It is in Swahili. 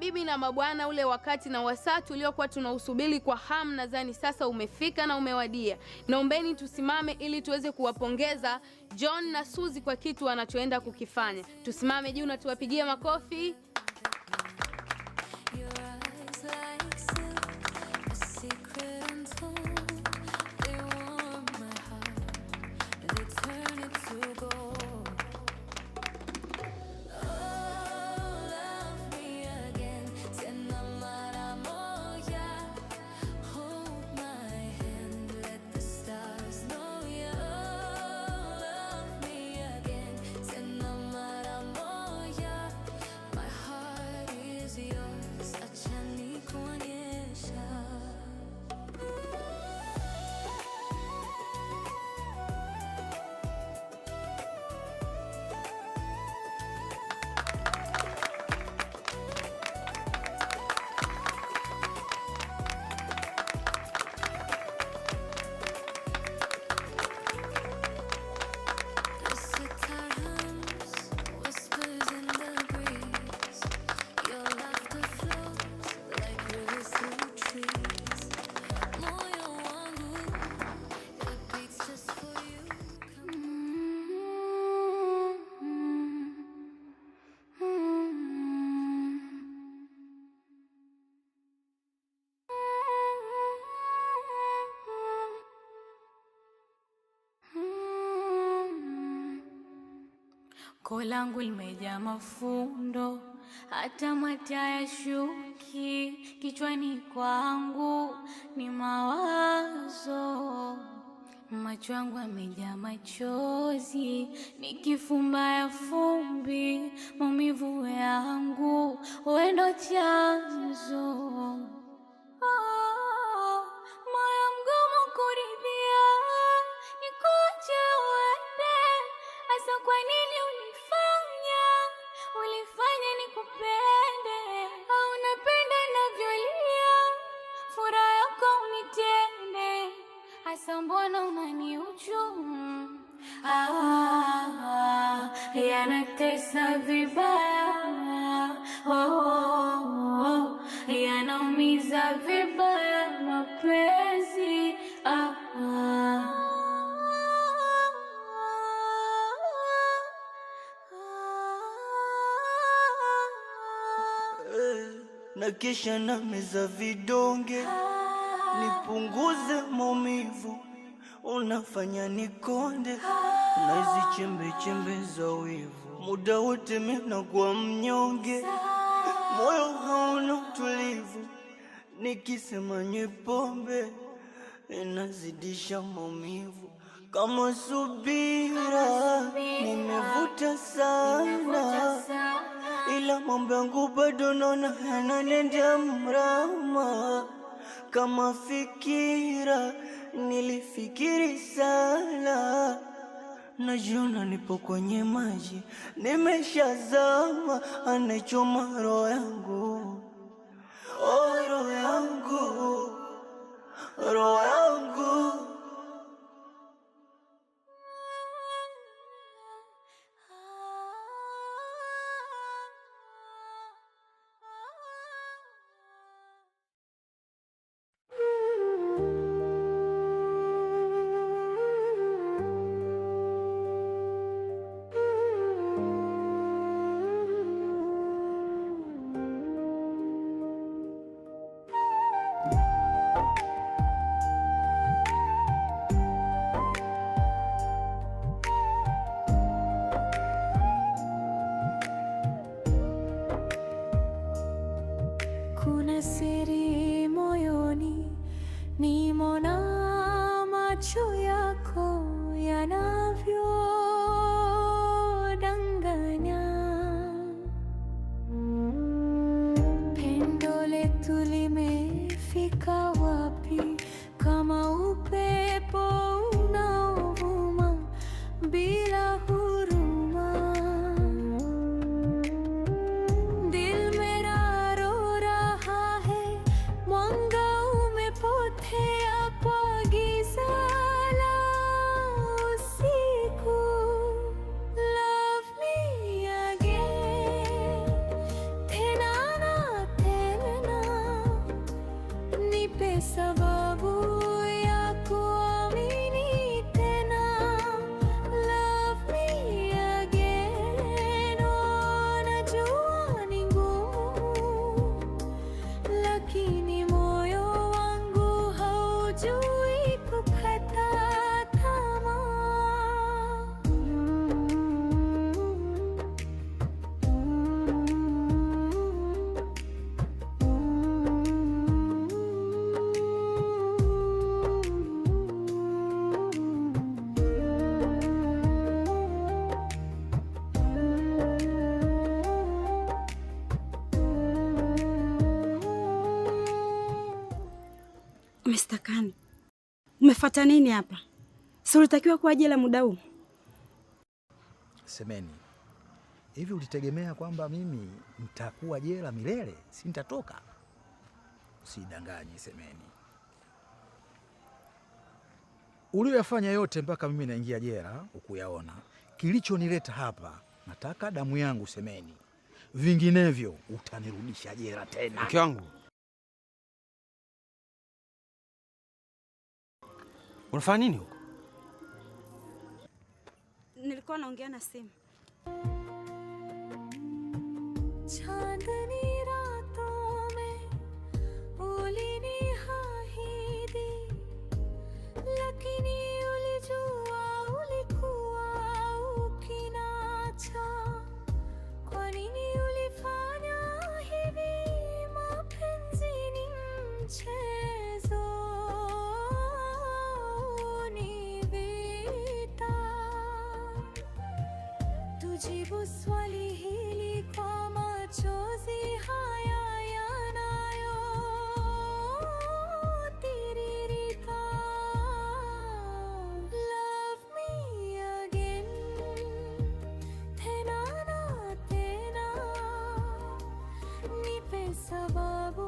Mabibi na mabwana, ule wakati na wasaa tuliokuwa tunausubiri kwa hamu nadhani sasa umefika na umewadia. Naombeni tusimame ili tuweze kuwapongeza John na Suzy kwa kitu wanachoenda kukifanya. Tusimame juu na tuwapigie makofi. Koo langu limejaa mafundo, hata mate hayashuki. Kichwani kwangu ni mawazo, macho yangu yamejaa machozi, nikifumba ya fumbi. Maumivu yangu wewe ndo chanzo. Oh, moyo mgumu kuridhia, nikuache uende. Asa kwa nini ulifanya nikupende? Au unapenda navyolia, furaha yako unitende. Asa mbona unanihujumu? Ah, yanatesa vibaya. Oh, oh, oh, yanaumiza vibaya mapenzi. Ah, ah. Na kisha na meza vidonge nipunguze maumivu, unafanya nikonde na hizi chembe chembe za wivu. Muda wote mimi nakuwa mnyonge, moyo hauna utulivu, nikisema nywe pombe inazidisha maumivu. Kama subira nimevuta sana, ila mambo yangu bado naona yananenda mrama. Kama fikira nilifikiri sana, najiona nipo kwenye maji nimeshazama, anachoma roho yangu, oh roho yangu, roho yangu. Kuna siri moyoni, nimona macho yako yanavyodanganya. Pendo letu limefika wapi? Kama upepo unaovuma bila huruma. Dil mera ro raha hai, mwanga umepotea kwa giza Nipe sababu ya kuamini tena. Love me again. Oh, najua ni ngumu, lakini moyo wangu haujui kukata tamaa. Mr. Khan, umefuata nini hapa? Si ulitakiwa kuwa jela muda huu? Semeni, hivi ulitegemea kwamba mimi nitakuwa jela milele, si nitatoka? Usidanganye Semeni, ulioyafanya yote mpaka mimi naingia jela ukuyaona. Kilichonileta hapa, nataka damu yangu Semeni, vinginevyo utanirudisha jela tena. Mke wangu, unafanya nini huko? Nilikuwa naongea na simu. चांदनी रातों में uliniahidi, lakini ulijua ulikuwa ukinacha. Kwa nini ulifanya hivi? Mapenzi ni mchezo, ni vita. Tujibu swali hili kwa machozi haya yanayotiririka. Love me again, tena na tena. Nipe sababu